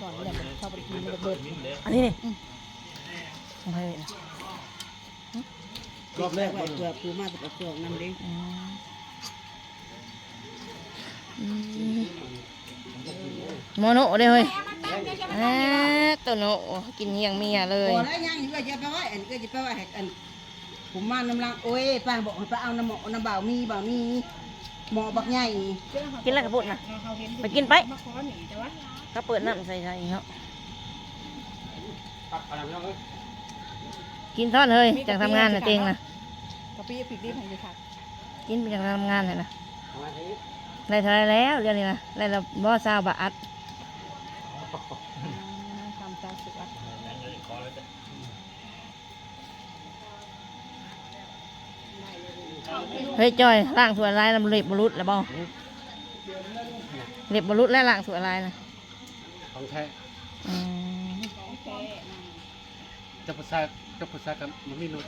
ກ່ອນ ແລ້ວເຂົາບໍ່ໄດ້ກິນ ມັນຈະເບິດ. ອັນນີ້ນີ້ ອືມ ຂອງໃຜເອີຍນະ? ຮຶ? ລອບແລກ ເພື່ອ ເພື່ອຜູ້ມາແຕ່ປາກຊ່ອງນຳເດ້. ອືມ ອືມ ໂມໂນເດ້ເຮີ້ຍ. ເອີ ໂຕໂນ ກິນຮຽງເມຍເລີຍ. ບໍ່ໄດ້ ຍັງຢູ່ ເອື້ອຍຈະໄປໄວ້ ອັນ ເອື້ອຍຈະໄປໄວ້ໃຫ້ ອັນ ຜູ້ມານຳຫຼັງ. ໂອ້ຍ ປ້າບອກໃຫ້ໄປເອົານຳໝໍ້ນຳບ່າວມີ ບ່າວມີໝໍ້ບັກໃຫຍ່. ກິນແລ້ວກະປຸ້ນນະ ໄປກິນໄປ. ເຂົາເປີດນ້ຳໃສ່ໆ ເນາະ. ກິນທ້ອນເຮີ້ຍ ຈັ່ງທຳງານນະເຕັງນະ. ກະປິ ພິກດິບໃຫ້ຢູ່ຄັກ. ກິນໄປຈັ່ງທຳງານຫັ້ນນະ. ໄດ້ເທົ່າໃດແລ້ວດຽວນີ້ນະ? ໄດ້ແລ້ວບໍ່ ຊາວບາດ. ອືມ ຊາວບາດ. ເຮີ້ຍ ຈ່ອຍ ລ້າງຖ້ວຍຫຼາຍແລ້ວ ເລັບບໍ່ຫຼຸດແລ້ວບໍ່? ເລັບບໍ່ຫຼຸດແລ້ວ ລ້າງຖ້ວຍຫຼາຍນະ. ຂອງແທ້. ອືມ ຂອງແທ້. ຈັກຜູ້ຊາຍ ຈັກຜູ້ຊາຍກໍບໍ່ມີຫຼຸດ.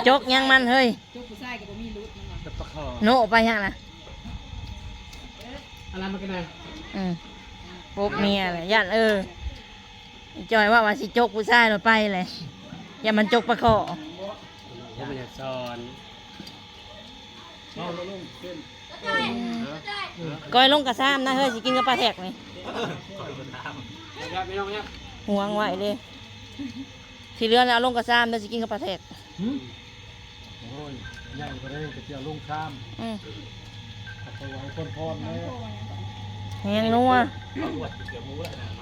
ຈົກຫຍັງມັນເຮີ້ຍ. ຈົກຜູ້ຊາຍກໍບໍ່ມີຫຼຸດມັນວ່າ. ຈັກປາຄໍ. ໂນ ໄປຫຍັງນະ? ອັນນັ້ນມັນກໍໄດ້. ອືມ ປົບເມຍແຫຼະ ຢ້ານ ເອີ ອີ່ຈ່ອຍວ່າ ວ່າຊິຈົກຜູ້ຊາຍແລ້ວໄປແຫຼະ ຢ້ານມັນຈົກປາຄໍ. ບໍ່ຢາກສອນ. ກ້ອຍລົງກະຊາມນະເຮີ້ຍ ຊິກິນກັບປາແທັກນີ້. ຫວງໄວ້ເດ້ ທີ່ເຫຼືອນະເອົາລົງກະຊາມເດີ ຊິກິນກັບປາແທັກ. ຫຶ? ໂອ້ຍ ໃຫຍ່ກວ່າເດ້ ກະຊິເອົາລົງຊາມ. ອືມ ເອົາໄປໄວ້ຄົນພອນແລ້ວ. ແຮງນົວ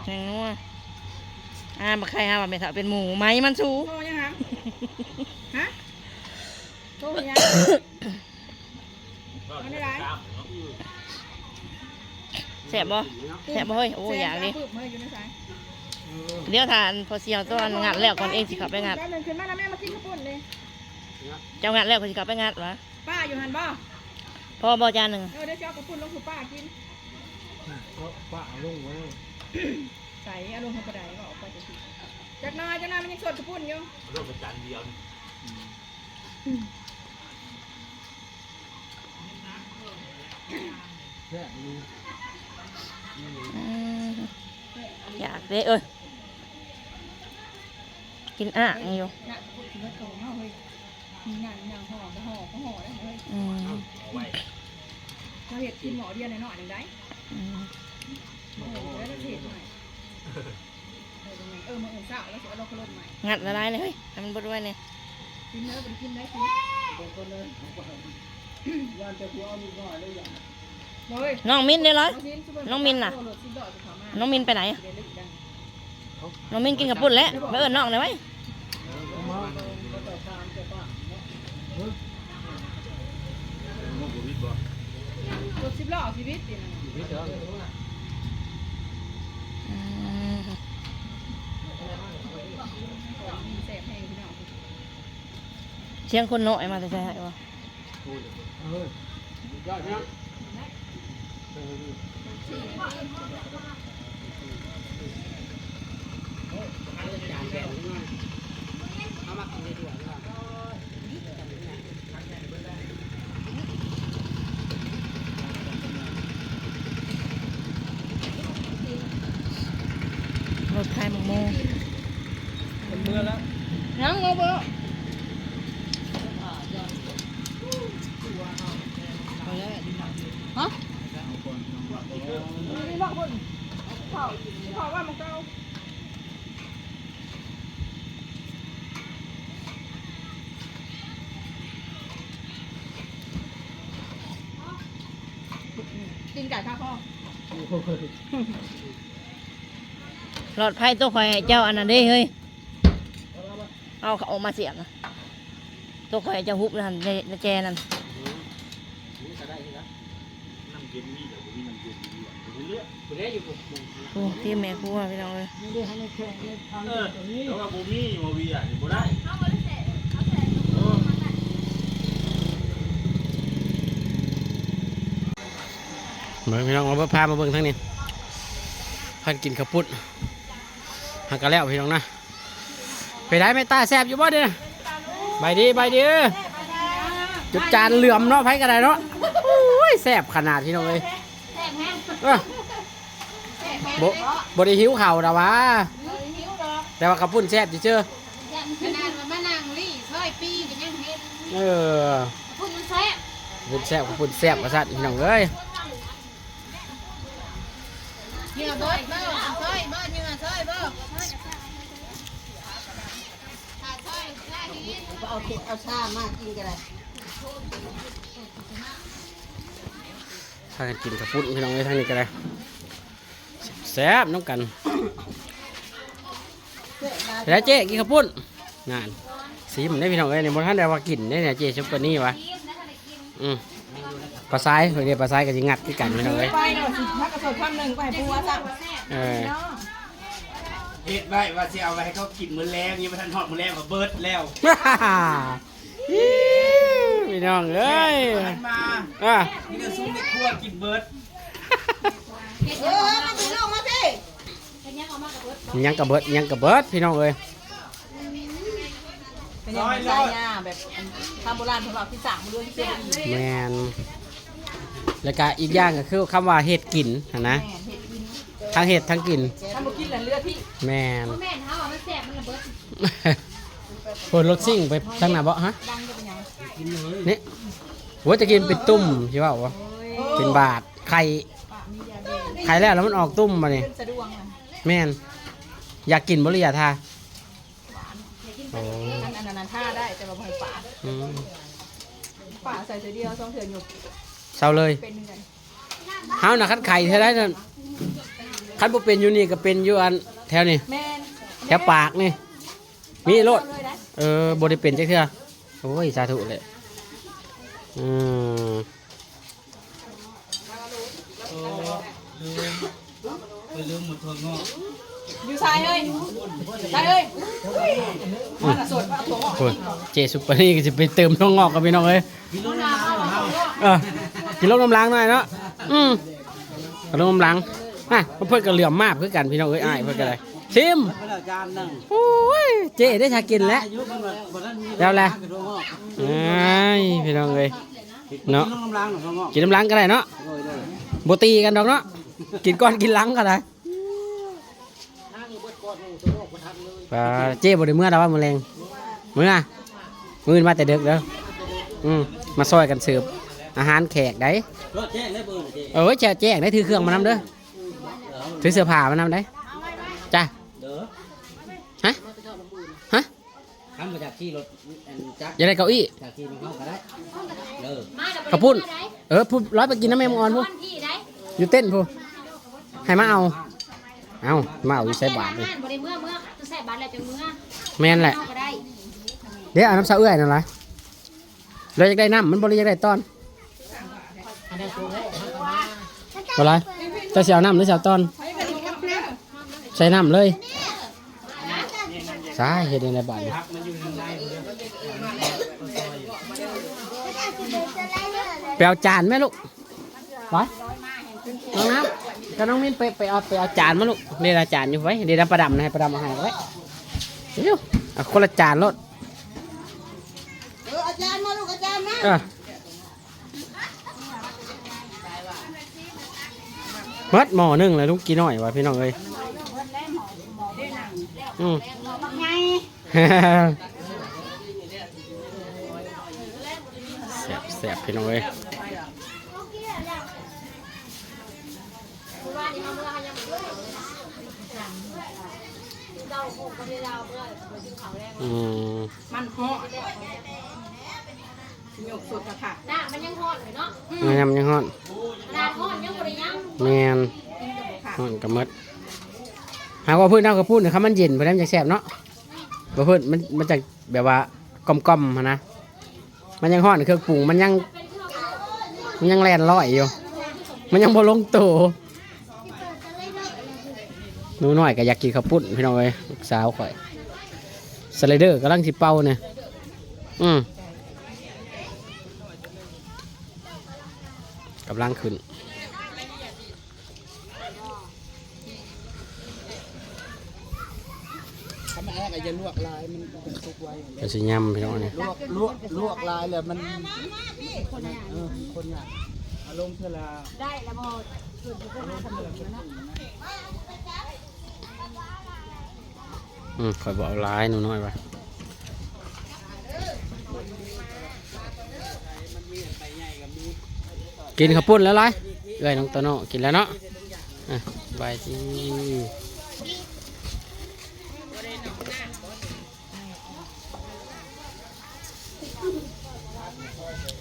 ແຮງນົວ. ອ່າ ບັກໄຂ່ຫາວ່າແມ່ເຖົ້າເປັນໝູ ໄໝມັນສູ. ໂຕຫຍັງຫະ? ຫະ? ໂຕຫຍັງ? ແຊບບໍ່? ແຊບບໍ່ເຮີ້ຍ? ໂອ້ ຢາກເດ້. ດຽວຖ້າອັນພໍ່ສ່ຽວຕົວະອັນງັດແລ້ວກ່ອນ ເອງຊິເຂົ້າໄປງັດ. ແປັບໜຶ່ງ ຂຶ້ນມານຳແມ່ ມາກິນເຂົ້າປຸ້ນເດ້. ເຈົ້າງັດແລ້ວຂ້ອຍຊິເຂົ້າໄປງັດຫວາ. ປ້າຢູ່ຫັ້ນບໍ່? ພໍບໍ່ຈານໜຶ່ງ? ເອີ ດຽວຊິເອົາເຂົ້າປຸ້ນລົງສູ່ປ້າກິນ. ເອົາປ້າເອົາລົງໄວ້. ໃສ່ເອົາລົງໃຫ້ປາໃດ ເວົ້າອອກໄປຈັ່ງຊີ້. ຈັກໜ້ອຍ ຈັກໜ້ອຍມັນຍັງສົດເຂົ້າປຸ້ນຢູ່. ເອົາລົງໄປຈານດຽວ. ອືມ ແຊບຢູ່. ອືມ ຢາກເດ້ເອີຍ ກິນອ່າງຢູ່. ອືມ ເຮົາເຮັດກິນໝໍ້ດຽວໜ້ອຍໆ ໜຶ່ງໄດ໋. ອືມ ເອີ ເຮົາຊິເຮັດໃໝ່. ເອີ ມື້ອື່ນເຊົ້າລາວຊິເອົາລົງ ເອົາລົງໃໝ່. ງັດຫຼາຍໆ ເລີຍເຮີ້ຍ ໃຫ້ມັນເບິດໄວແດ່. ກິນເດີ ບໍ່ໄດ້ກິນໄດ້ກິນ. ເອີຍ ນ້ອງມິນເດ້ລະ? ນ້ອງມິນນະ? ນ້ອງມິນໄປໃສ? ນ້ອງມິນກິນເຂົ້າປຸ້ນແຫຼະ ໄປເອີ້ນນ້ອງແດ່ໄວ. ລົດສິບລໍ້ຊີວິດຕິ. ອືມ ແຊບແຮງພີ່ນ້ອງ. ສຽງຄົນນ້ອຍມາແຕ່ໃສຫາຍວະ? ລົດຂາຍໝາກໂມ. ເມືອແລ້ວ. ຍັງບໍ່ເບີ. ຮະ? ມີບັກຄົນ ເຂົາ ເຂົາວ່າມັນເກົ່າ. ຕີນໄກ່ຂ້າຄອກ. ຫຼອດໄຟຕົວຂ້ອຍໃຫ້ເຈົ້າອັນນັ້ນເດ້ເຮີ້ຍ ເອົາອອກມາສຽບນະ. ຕົວຂ້ອຍໃຫ້ເຈົ້າຮຸບນັ້ນ ໃນ ໃນແຈນັ້ນ. ໂອ້ ທີມແມ່ຄົວພີ່ນ້ອງເອີຍ. ເອີ ແຕ່ວ່າບໍ່ມີ ບໍ່ເວຍນີ້ບໍ່ໄດ້. ເບິ່ງພີ່ນ້ອງ ມາເບິ່ງ ພາມາເບິ່ງທາງນີ້ ພັນກິນເຂົ້າປຸ້ນ ຫາກະແລ້ວພີ່ນ້ອງນະ. ເປັນໃດແມ່ຕາ ແຊບຢູ່ບໍ່ເດ້? ບາຍດີ ບາຍດີ. ຈົນຈານເຫຼືອມເນາະ ໃຜກໍໄດ້ເນາະ. ໂອ້ຍ ແຊບຂະໜາດພີ່ນ້ອງເອີຍ. ເອີ ບໍ່ ບໍ່ໄດ້ຫິວເຂົ້າດອກຫວາ ແຕ່ວ່າເຂົ້າປຸ້ນແຊບເຈີ. ຂະໜາດວ່າມານັ່ງລີ້ຊອຍປີ້ກໍຍັງເຫັນ. ເອີ ເຂົ້າປຸ້ນມັນແຊບ ເຂົ້າປຸ້ນແຊບ ເຂົ້າປຸ້ນແຊບວ່າຊັ້ນ ພີ່ນ້ອງເອີຍ. ເຫຍື່ອເບິດບໍ່? ຊອຍບໍ່? ເຫຍື່ອຊອຍບໍ່? ເອົາເທ ເອົາຊາມາກິນກໍໄດ້. ພາກັນກິນເຂົ້າປຸ້ນພີ່ນ້ອງເອີຍ ທາງນີ້ກໍໄດ້ ແຊບໆນຳກັນ. ແລ້ວເຈ້ກິນເຂົ້າປຸ້ນ ນັ້ນ ຊີມເດ້ພີ່ນ້ອງເອີຍ. ນີ້ບໍ່ທັນໄດ້ວ່າກິນເດ້ນີ້ ເຈ້ຊຸບເປີນີ້ຫວາ. ອືມ ປາຊາຍ ເພິ່ນເດ້ ປາຊາຍກໍຊິງັດຄືກັນພີ່ນ້ອງເອີຍ. ໄປເນາະ ຊິພັກກະສົດຄຳໜຶ່ງໄປໃຫ້ຜົວຊ້ຳ. ເອີ ເຮັດໄວ້ວ່າຊິເອົາໄວ້ໃຫ້ເຂົາກິນມື້ແລງ ຍັງບໍ່ທັນຮອດມື້ແລງກໍເບິດແລ້ວ. ພີ່ນ້ອງເອີຍ ມາ ອ່າ ມີແຕ່ຊຸມໃນຄົວກິນເບິດ. ເອີ ມາພີ່ນ້ອງມາພີ່ ຍັງກະເບິດ ຍັງກະເບິດ ພີ່ນ້ອງເອີຍ. ເປັນຫຍັງມັນສາຍາ ແບບ ທາງໂບລານເພິ່ນວ່າ ກິນສາກມື້ເດືອນຊິເຊື່ອບໍ່ອີກ. ແມ່ນ ແລ້ວກະອີກຢ່າງກໍຄືຄຳວ່າເຮັດກິນຫັ້ນນະ. ແມ່ນ ເຮັດກິນ ທັງເຮັດທັງກິນ ຄັນບໍ່ກິນລະເຫຼືອທີ່. ແມ່ນ ບໍ່ແມ່ນ ເຮົາວ່າມັນແຊບ ມັນລະເບິດ. ໂອ້ ລົດຊິງໄປທາງໜ້າເບາະ ຮະ? ດັງຈະເປັນຫຍັງ? ນີ້ ໂອ້ຍ ຕະກີ້ເປັນຕຸ່ມ ຊິເວົ້າບໍ່? ໂອ້ຍ ເປັນບາດ ໄຂ້ ໄຂ້ແລ້ວ ແລ້ວມັນອອກຕຸ່ມບາດນີ້. ສະດວກນະ. ແມ່ນ ຢາກກິນບໍ່ ຫຼື ຢາກທາ? ໂອ້ ອັນ ອັນນັ້ນທາໄດ້ ແຕ່ວ່າບໍ່ໃຫ້ປາດ. ອືມ ປາດໃສ່ເທື່ອດຽວ ສອງເທື່ອຫຍຸບ ເຊົາເລີຍ. ເປັນຄືກັນ ເຮົານະ ຄັນໄຂ້ເທື່ອໃດນັ້ນ ຄັນບໍ່ເປັນຢູ່ນີ້ກໍເປັນຢູ່ອັນແຖວນີ້. ແມ່ນ ແຖວປາກນີ້ ມີໂລດ. ເອີ ບໍ່ໄດ້ເປັນຈັກເທື່ອ. ໂອ້ຍ ສາທຸແຫຼະ. ອືມ ເອີ ລືມ ຂ້ອຍລືມໝົດຖົ່ວງອກ. ຢູ່ໃສເອີຍ? ໃສເອີຍ? ອືມ ມາລະສົດ ມາເອົາຖົ່ວງອກ. ໂອ້ຍ ເຈ້ຊຸບເປີນີ້ກໍຊິໄປເຕີມຖົ່ວງອກກັນ ພີ່ນ້ອງເອີຍ. ກິນລົງນ້ຳລ້າງເນາະ ເອີ ກິນລົງນ້ຳລ້າງໜ້ອຍເນາະ. ອືມ ກິນລົງນ້ຳລ້າງ. ນະ ເພິ່ນກໍເຫຼືອມມາບຄືກັນ ພີ່ນ້ອງເອີຍ. ອ້າຍເພິ່ນກໍໄດ້ຊິມ. ໂອ້ຍ ເຈ້ໄດ້ຖ້າກິນແລ້ວ ແລ້ວແຫຼະ. ອ້າຍ ພີ່ນ້ອງເອີຍ ເນາະ ກິນນ້ຳຫຼັງກໍໄດ້ເນາະ. ໂດຍ ໂດຍ ບໍ່ຕີກັນດອກເນາະ ກິນກ່ອນກິນຫຼັງກໍໄດ້. ປາ ເຈ້ບໍ່ໄດ້ເມືອແລ້ວຫວາ ມື້ແລງ? ເມືອ ມື້ອື່ນມາແຕ່ເດິກເດີ. ອືມ ມາຊ່ອຍກັນເສີບອາຫານແຂກໄດ໋. ເອີ ແຈ້ງໄດ໋ ຖືເຄື່ອງມານຳເດີ ຖືເສື້ອຜ້າມານຳໄດ໋. ຈ້າ ຮະ ຮະ ຄັນບໍ່ຢາກຂີ່ລົດອັນຈັກ ຢາກໄດ້ເກົ້າອີ້ ຢາກຂີ່ນຳເຮົາກໍໄດ້. ເອີ ເຂົ້າປຸ້ນ ເອີ ພຸ້ນ ລອຍໄປກິນນຳແມ່ບັງອອນພຸ້ນ ຢູ່ເຕັນພຸ້ນ ໃຫ້ມາເອົາ. ເອົ້າ ມາເອົາຢູ່ໃສບາດນີ້? ບໍ່ໄດ້ເມືອ ເມືອ ໃສ່ບາດແລ້ວຈັ່ງເມືອ. ແມ່ນແຫຼະ ເຮົາກໍໄດ້ ເດ້ ເອົານຳສາວເອື້ອຍນັ້ນລະ. ລາວຢາກໄດ້ນ້ຳມັນບໍ່ ຫຼື ຢາກໄດ້ຕອນ? ບໍ່ຫຼາຍ ເຈົ້າຊິເອົານ້ຳ ຫຼື ຊິເອົາຕອນ? ໃສ່ນ້ຳເລີຍ. ສາຍ ເຮັດຈັ່ງໃດບາດນີ້? ໄປເອົາຈານແມ່ລູກ. ໄປ ນ້ອງນ້ຳກັບນ້ອງມິນ ໄປ ໄປເອົາ ໄປເອົາຈານມາລູກ. ເດ ລະຈານຢູ່ໄວ ເດ ນຳປາດຳນະ ໃຫ້ປາດຳເອົາໃຫ້ໄວ. ເອົາຄົນລະຈານໂລດ. ເອີ ເອົາຈານມາລູກ ເອົາຈານມາ. ເອີ ໝົດໝໍ້ໜຶ່ງແລ້ວ ລຸງກີນ້ອຍວ່າ ພີ່ນ້ອງເອີຍ. ອືມ ບັກໃຫຍ່. ແຊບໆ ພີ່ນ້ອງເອີຍ. ອືມ ມັນຮ້ອນ ຍົກສົດກະທະ ນ້ຳມັນຍັງຮ້ອນຢູ່ເນາະ. ອືມ ນ້ຳມັນຍັງຮ້ອນ ຂະໜາດຮ້ອນຍັງບໍ່ໄດ້ ແມ່ນ ຮ້ອນກໍໝົດ. ຫາກວ່າພື້ນເຮົາກໍປຸ້ນ ຄັນມັນເຢັນພຸ້ນແຫຼະມັນຈັ່ງແຊບເນາະ. ບໍ່ເພິ່ນ ມັນ ມັນຈະແບບວ່າກ່ອມໆຫັ້ນນະ. ມັນຍັງຮ້ອນ ເຄື່ອງປຸງມັນຍັງ ມັນຍັງແລ່ນລອຍຢູ່ ມັນຍັງບໍ່ລົງໂຕ. ໜູນ້ອຍກໍຢາກກິນເຂົ້າປຸ້ນພີ່ນ້ອງເອີຍ ລູກສາວຂ້ອຍ. ສະໄລເດີກຳລັງຊິເປົ່ານີ້ ອືມ ກຳລັງຂຶ້ນ. ຄັນມັນແອກ ກໍຢ່າລວກຫຼາຍ ມັນ ມັນສຸກໄວ. ກໍຊິຍຳພີ່ນ້ອງນີ້ ລວກ ລວກ ລວກຫຼາຍແລ້ວມັນ ເອີ ຄົນຍາກ. ເອົາລົງເທື່ອລະ ໄດ້ລະບໍ່? ເພິ່ນເພິ່ນມາກັບເນາະ. ອືມ ຂ້ອຍບໍ່ເອົາຫຼາຍ ໜູນ້ອຍວ່າ. ກິນເຂົ້າປຸ້ນແລ້ວຫຼາຍ ເອື້ອຍນ້ອງໂຕໂນ້ ກິນແລ້ວເນາະ. ອ່ະ ສະບາຍດີ.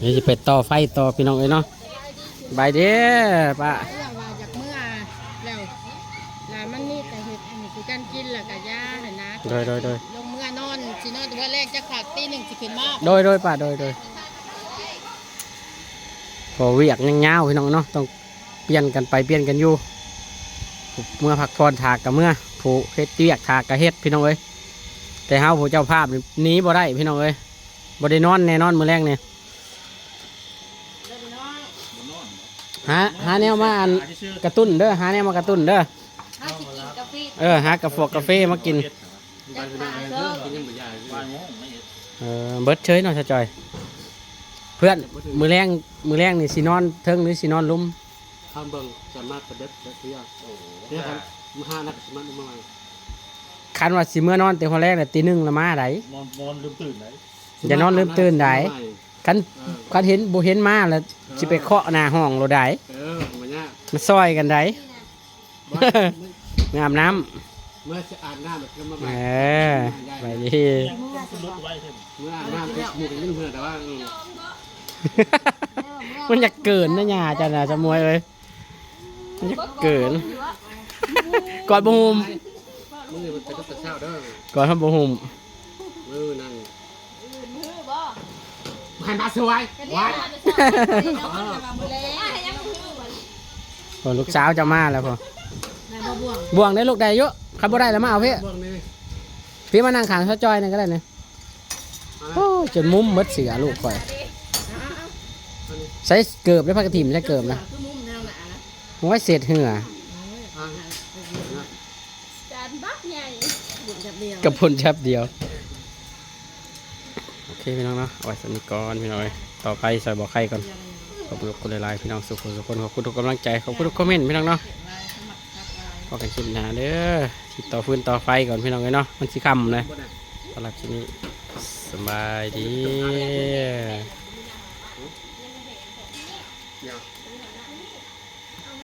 ນີ້ຊິໄປຕໍ່ໄຟຕໍ່ພີ່ນ້ອງເອີຍເນາະ. ສະບາຍດີປ້າ. ເລື່ອງວ່າຢາກເມືອແລ້ວ ລະມັນມີແຕ່ເຮັດອັນນີ້ຄືກັນກິນ ລະກະຢ່າຫັ້ນນະ. ໂດຍ ໂດຍ ໂດຍ. ລົງເມືອນອນ ຊິນອນແຕ່ມື້ແລງຈັກພັກ ຕີໜຶ່ງຊິຂຶ້ນມາ. ໂດຍ ໂດຍປ້າ ໂດຍ ໂດຍ. ເພາະວຽກຍັງຍາວພີ່ນ້ອງເນາະ ຕ້ອງປ່ຽນກັນໄປປ່ຽນກັນຢູ່ ຜູ້ເມືອພັກຜ່ອນຖ້າກະເມືອ ຜູ້ເຮັດວຽກຖ້າກະເຮັດພີ່ນ້ອງເອີຍ. ແຕ່ເຮົາຜູ້ເຈົ້າພາບນີ້ໜີບໍ່ໄດ້ພີ່ນ້ອງເອີຍ ບໍ່ໄດ້ນອນແນ່ນອນມື້ແລງນີ້. ຫາ ຫາແນວມາອັນກະຕຸ້ນເດີ ຫາແນວມາກະຕຸ້ນເດີ. ເຮົາຊິກິນກາເຟ ເອີ ຫາກາຟອກກາເຟມາກິນ. ເອີ ເບິດເຊີຍເນາະຊາວຈ່ອຍ. ເພື່ອນ ມື້ແລງ ມື້ແລງນີ້ຊິນອນເທິງ ຫຼື ຊິນອນລຸ່ມ? ເຮົາເບິ່ງຈະມາປະເດັດເທື່ອ ເພື່ອມາຫານັກສະມັດມາໃໝ່. ຄັນວ່າຊິເມືອນອນແຕ່ຫົວແລງນະ ຕີໜຶ່ງລະມາໃດ. ນອນ ນອນລືມຕື່ນໃດ. ຢ່ານອນລືມຕື່ນໃດ. ຄັນ ເອີ ຄັນເຫັນ ບໍ່ເຫັນມາລະ ເອີ ຊິໄປເຄາະໜ້າຫ້ອງໂລດໃດ. ເອີ ບໍ່ຍາກ ມາຊ່ອຍກັນໃດ. ບໍ່ ເມືອອາບນ້ຳ ເມືອຊິອາບນ້ຳແລ້ວກໍມາໃໝ່. ເອີ ໄປດີ. ເມືອອາບນ້ຳ ເມືອອາບນ້ຳ ເຮັດໝູ່ກັນເຮືອນ ແຕ່ວ່າ ເອີ ມັນຢາກເກີນນະ ຍ່າເຈົ້ານະ ສະໝວຍເອີຍ. ມັນຢາກເກີນ. ກອດບໍ່ຫຸ້ມ ມື້ນີ້ມັນເປັນແຕ່ເຊົ້າເດີ ກອດເຮົາບໍ່ຫຸ້ມ. ມື້ນັ້ນ ໃຫ້ມາຊ່ວຍ ວ່າ ໂອ້ ລູກສາວຈະມາແລ້ວພຸ້ນ. ບ່ວງໄດ້ລູກ ໄດ້ຢູ່. ຄັນບໍ່ໄດ້ລະມາເອົາເພ. ພີ່ມານັ່ງຂ້າງຊາວຈ້ອຍນີ້ກໍໄດ້ນີ້. ໂອ້ ຈົນມຸມເບິດເສື້ອລູກຂ້ອຍ. ໃສ່ເກີບໄດ້ ພາກະຖິ້ມໃສ່ເກີບນະ. ໂອ້ຍ ເສດເຫື່ອ ຈານບັກໃຫຍ່ ກັບພົນຈັບດຽວ. ໂອເຄພີ່ນ້ອງເນາະ ເອົາໄວ້ສ່ຳນີ້ກ່ອນພີ່ນ້ອງເອີຍ. ຕໍ່ໄປຊ່ອຍບອກໄຂ່ກ່ອນ. ຂອບຄຸນຫຼາຍໆພີ່ນ້ອງ ສຸກໆທຸກຄົນ. ຂອບຄຸນທຸກກຳລັງໃຈ ຂອບຄຸນທຸກຄອມເມັນພີ່ນ້ອງເນາະ. ພໍ້ກັນຄລິບໜ້າເດີ. ຊິຕໍ່ຟືນຕໍ່ໄຟກ່ອນພີ່ນ້ອງເອີຍເນາະ ມັນຊິຄ່ຳແລ້ວ. ສຳລັບຄລິບນີ້ ສະບາຍດີ.